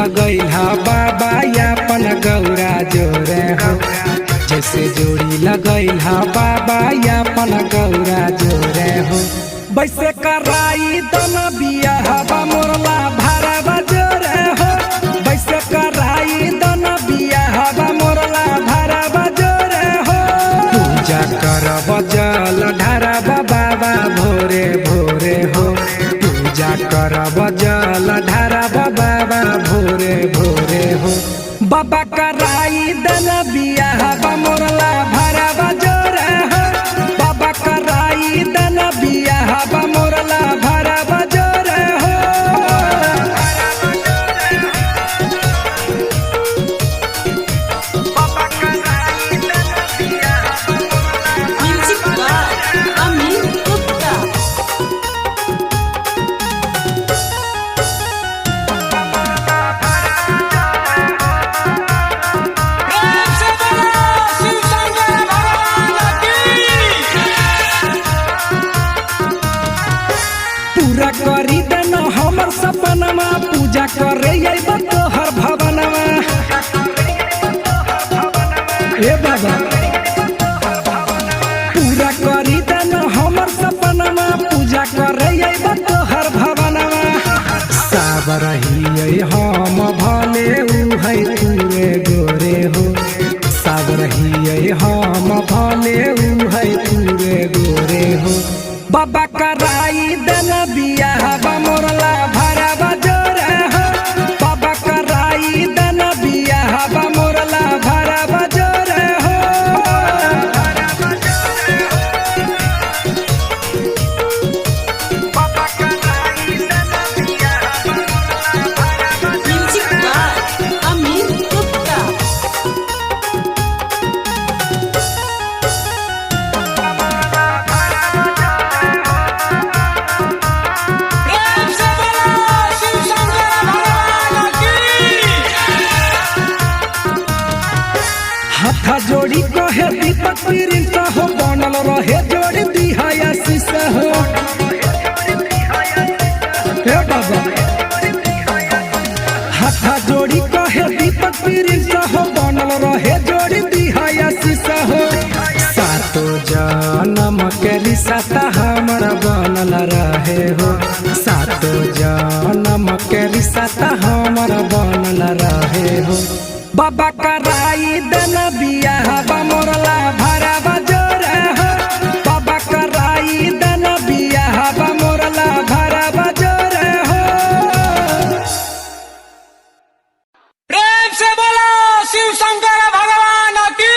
लगैल बाबा अपन गौरा जोरे हो, जैसे जोड़ी लगैल बाबा अपन गौरा जोरे हो। वैसे कराई दन बियाहवा मोरला भरावा जोरे हो, वैसे कराई दन बियाहवा मोरला भरावा जोरे हो। पूजा करब जल ढारब बाबा भोरे भोरे हो, पूजा करब जल ढारब बाबा भोरे भोरे हो। बाबा कराई दन बियाहवा मोरला भरावा जोरे हो, बाबा कराई दन बियाहवा मोरला भरावा जोरे हो। Music by Amit Gupta. प्रेम से बोलो शिव शंकर भगवान की। पूरा करी देन हमर सपनमा, पूजा करे अइब तोहर भवनमा। ए बाबा पूरा करी देन हमर सपनमा, पूजा करे अइब तोहर भवनमा। साबर हियै हम भले उहै तुरे गोरे हो, साबर हियै हम भले उहै तुरे गोरे हो। बाबा कराई देन बियाहवा मोरला भरावा जोरे हो, बाबा कराई देन बियाहवा मोरला भरावा जोरे हो। Music by Amit Gupta. प्रेम से बोलो शिव शंकर भगवान की। हाथा जोड़ी कहे दीपक प्रिंस हो, बनल रहे जोड़ी दिहा आशीष हो। हे बाबा हाथा जोड़ी कहे दीपक प्रिंस हो, बनल रहे जोड़ी दिहा आशीष हो। सातो जन्म के रिश्ता हमर बनल रहे हो, सातो जन्म के रिश्ता हमर बनल रहे हो। बाबा कराई देन बियाहवा मोरला भरावा जोरे हो, बाबा कराई देन बियाहवा मोरला भरावा जोरे हो। प्रेम से बोलो शिव शंकर भगवान की।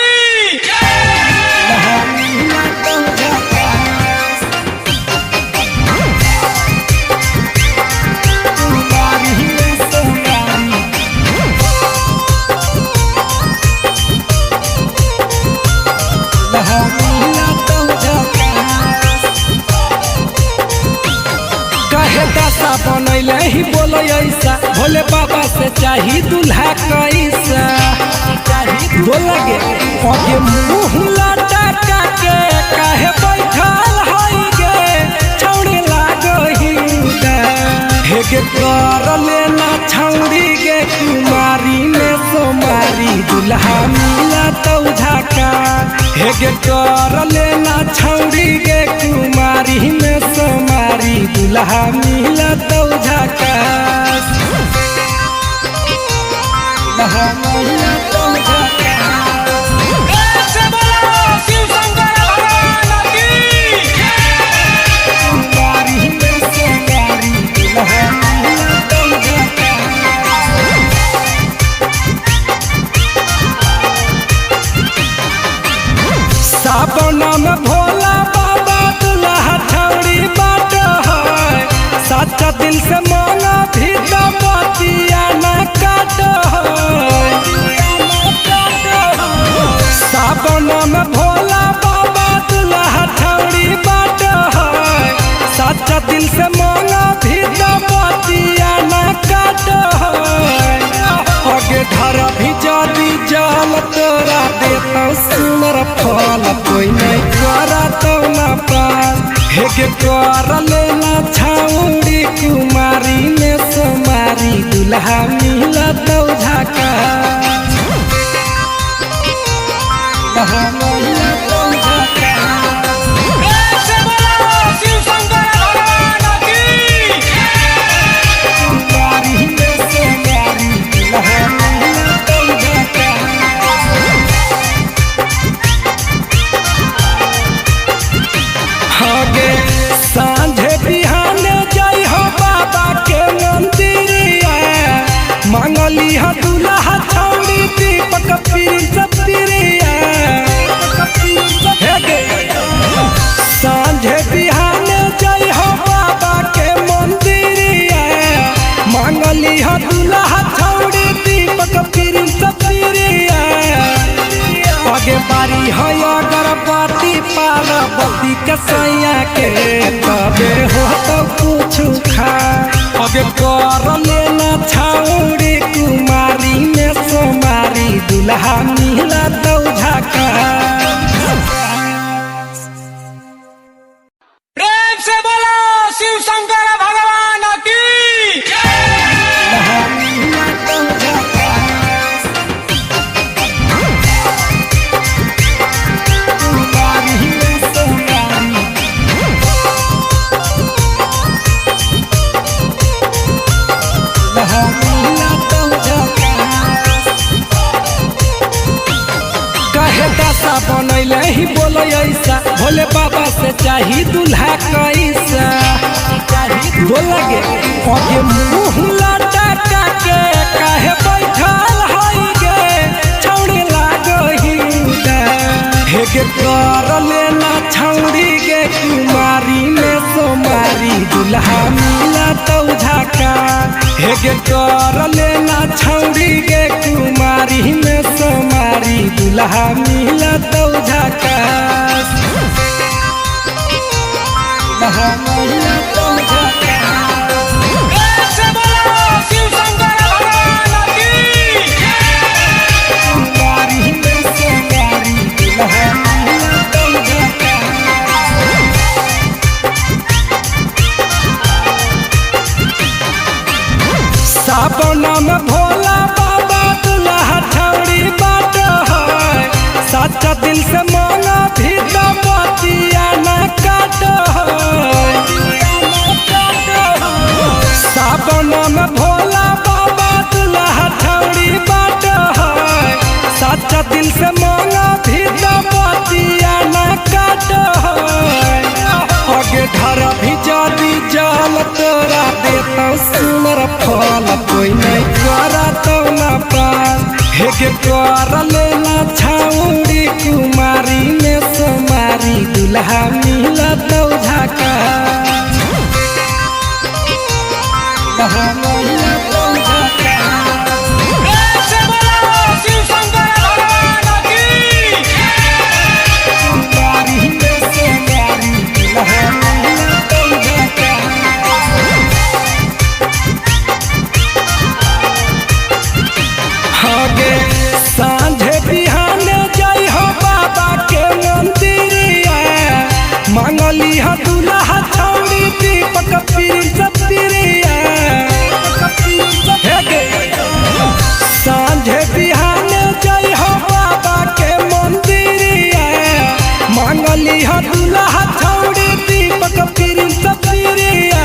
कहे दशा बनैले ही बोलो ऐसा, भोले बाबा से चाही दूल्हा कैसा। बोला गे अगे मुँह लटका के काहे बैठल हई गे, छौड़ी लागही हे गे कर लेना छौड़ी गे कुमारी में सोमारी दूल्हा मिला तो झाका। हे गे कर लेना छौड़ी गे कुमारी में सोमारी दूल्हा मिला तो झाका। दूल्हा मिला तो झाका। प्रेम से बोलो शिव शंकर भगवान की। कुमारी में सोमारी दूल्हा मिला तो झाका। सावन में भोला बाबा दुल्हा छौड़ी बाट है, सच्चा दिल से मांगा भी तो दुल्हा मिलत झाका। दुल्हा मिलत झाका। प्रेम से बोलो शिव शंकर भगवान की। कुमारी में सोमारी दुल्हा मिलत झाका। हगे साँझे बिहाने जाई हो बाबा के मंदिरिया, मांगली ह दुल्हा छौड़ी दीपक प्रिंस प्रिया। हेगे साँझे बिहाने जाई हो बाबा के मंदिरिया, मांगली ह दुल्हा छौड़ी दीपक प्रिंस प्रिया। आगे बारी है अगरबत्ती पार्वती के सैया के, तबे हो तो कुछ खा। आगे कर लेना छाउरी कुमारी में सोमारी दुल्हा मिला तो झाका। प्रेम से बोलो शिव शंकर भगवान की। दुल्हा मिला तो झाका। कुमारी में सोमारी दुल्हा मिला तो झाका। कहे दशा बनैले ही बोले ऐसा, भोले बाबा से चाही दुल्हा कैसा। बोला गे आगे मुँह लटका के काहे बैठल हई गे छौड़ी लागही हे गे कर लेना छौड़ी गे कुमारी में सोमारी दुल्हा मिला तो झाका। हे गे कर लेना छौड़ी गे कुमारी में सोमारी दुल्हा मिला तो झाका। दुल्हा मिला तो झाका। प्रेम से बोलो शिव शंकर भगवान की। कुमारी में सोमारी दुल्हा मिला तो झाका। सावन में भोला बाबा दुल्हा छौड़ी बाट है, सच्चा दिल से मांगा भी तो बतिया न काट है। सावन में भोला बाबा दुल्हा छौड़ी बाट है, सच्चा दिल से मांगा भी तो बतिया न काट है। आगे ढर भी जादी जल तोरा देता सुनर फल, कोई नहीं करा तो ना पास। हे गे कर लेना छाउड़ी कुमारी में सोमारी दुल्हा मिला तो झाका। दुल्हा मिला तो झाका। प्रेम से बोलो शिव शंकर भगवान की। कुमारी में सोमारी दुल्हा मिला तो झाका। हगे साँझे बिहाने जाई हो बाबा के मंदिरिया, मांगली ह दुल्हा छौड़ी दीपक प्रिंस प्रिया। हे गे साँझे बिहाने जाई हो बाबा के मंदिरिया, मांगली ह दुल्हा छौड़ी दीपक प्रिंस प्रिया।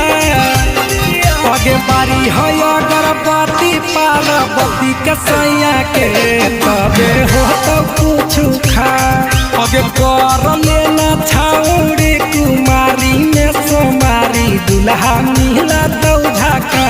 आगे बारी है अगरबत्ती पार्वती के सैया के, तबे हो तो कुछ खा। आगे कर लेना छाउड़ी कुमारी में सोमारी दुल्हा मिला तो झाका।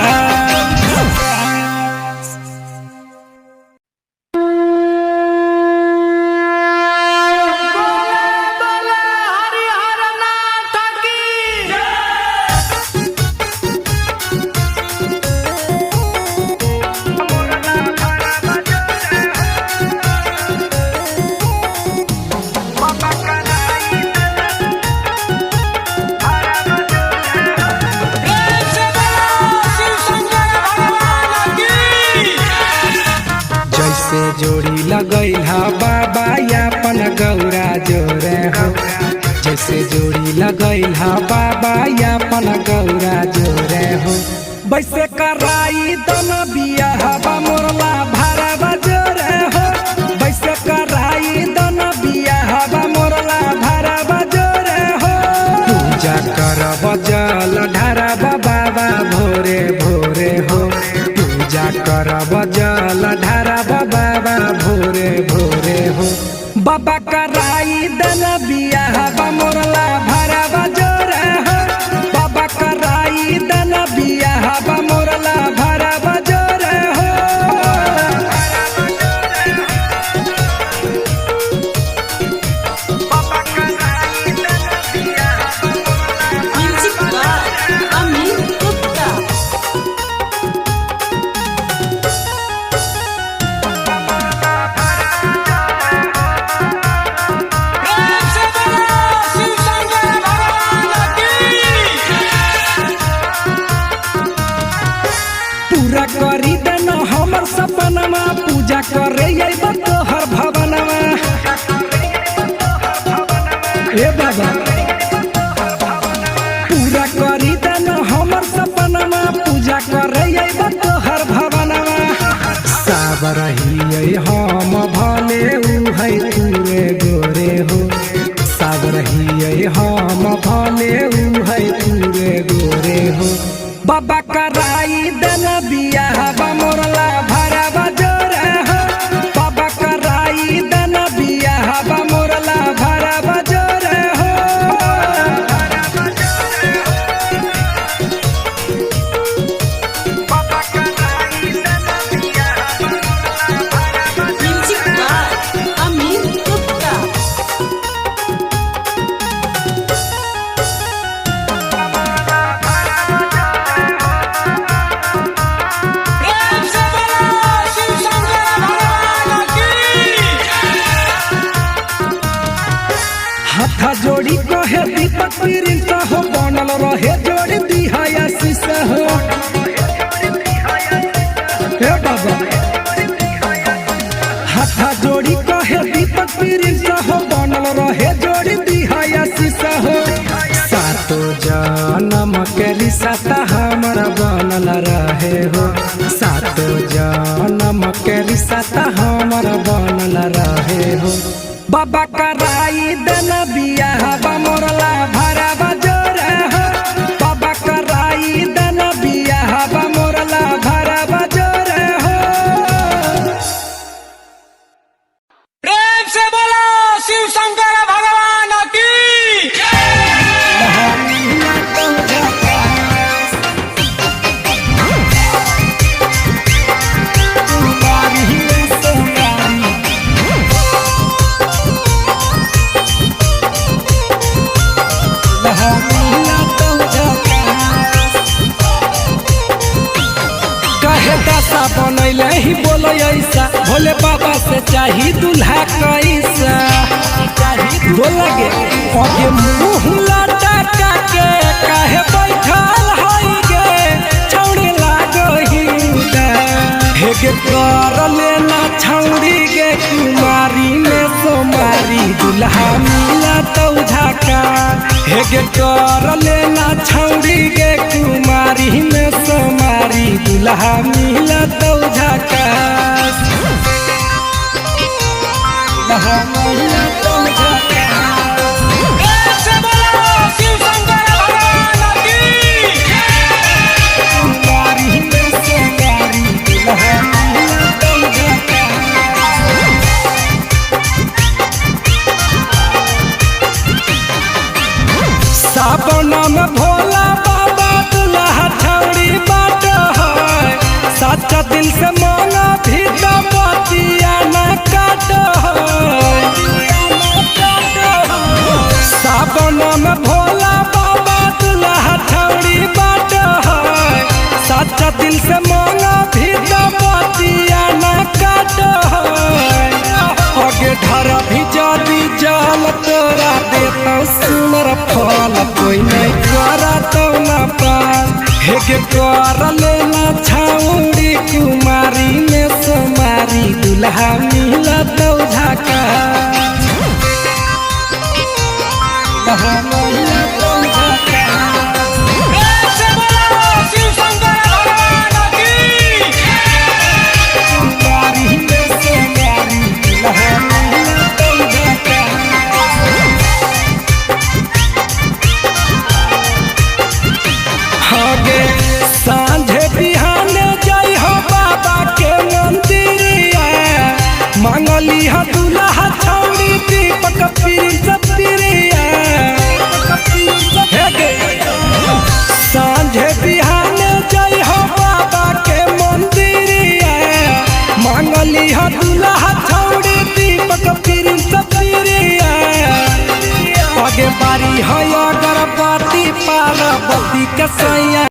प्रेम से बोलो शिव शंकर भगवान की। जैसे जोड़ी लगैल हा बाबा यापन गौरा जोरे हो, जैसे जोड़ी लगैल हा बाबा यापन गौरा जोरे हो, वैसे कराई दन बियाहवा मोरला भारावा जोरे हो। वैसे कराई दन बियाहवा मोरला भारावा जोरे हो। पूजा करब जल ढारब बाबा भोरे भोरे हो। पूजा करब जल ढारब बाबा भोरे भोरे हो। बाबा कराई दन बियाहवा मोरला भारावा जोरे हो। बाबा कराई दन बियाहवा मोरला भारावा जोरे हो। Music by Amit Gupta. प्रेम से बोलो शिव शंकर भगवान की। पूरा करी देना हमर सपनमा, पूजा करे अइब तोहर भवनमा। ए बाबा पूरा करी देना हमर सपनमा, पूजा करे अइब तोहर भवनमा। साबर हियै हम भले उहै तुरे गोरे हो। साबर हियै हम भले उहै तुरे गोरे हो। बाबा कराई देना बियाहवा मोरला भारावा जोरे हो। बाबा कराई देना बियाहवा मोरला भारावा जोरे हो। Music by Amit Gupta. प्रेम से बोलो शिव शंकर भगवान की। हाथा जोड़ी कहे दीपक प्रिंस हो, बनल रहे जोड़ी दिहा आशीष हो। हे बाबा हाथा जोड़ी कहे दीपक प्रिंस हो, बनल रहे जोड़ी दिहा आशीष हो। सातो जन्म के रिश्ता हमरा बनल रहे हो। सातो जन्म के रिश्ता हमरा बनल रहे हो। बाबा कराई देना बियाहवा मोरला भारावा जोरे हो। बाबा कराई देना बियाहवा मोरला भारावा जोरे हो। प्रेम से बोलो शिव शंकर भगवान की। कहे दशा बनैले ही बोले ऐसा, भोले बाबा से चाही दूल्हा कैसा। बोला गे अगे मुँह लटका के काहे बैठल हई गे छौड़ी लागही हे गे कर लेना छौड़ी गे कुमारी में सोमारी दूल्हा मिला तो झाका। हे गे कर लेना छौड़ी गे कुमारी में सोमारी दूल्हा मिला तो झाका। दूल्हा मिला तो झाका। प्रेम से बोलो शिव शंकर भगवान की। कुमारी में सोमारी दूल्हा मिला तो झाका। सावन में भोला बाबा दुल्हा छौड़ी बाट है, सच्चा दिल से मांगा भी तो बतिया न काट है। सावन में भोला बाबा दुल्हा छौड़ी बाट है, सच्चा दिल से मांगा भी तो बतिया न काट है। अगे ढर भी जादी जाल तोरा देता सुनर फल, कोई नहीं करा तो ना पास। हे गे कर लेना छाउड़ी कुमारी में सोमारी दूल्हा मिला तो झाका। दूल्हा मिला तो झाका। प्रेम से बोलो शिव शंकर भगवान की। चली हो दुल्हा छौड़ी दीपक प्रिंस प्रिया। आगे बारी है अगरबत्ती पार्वती के सैया।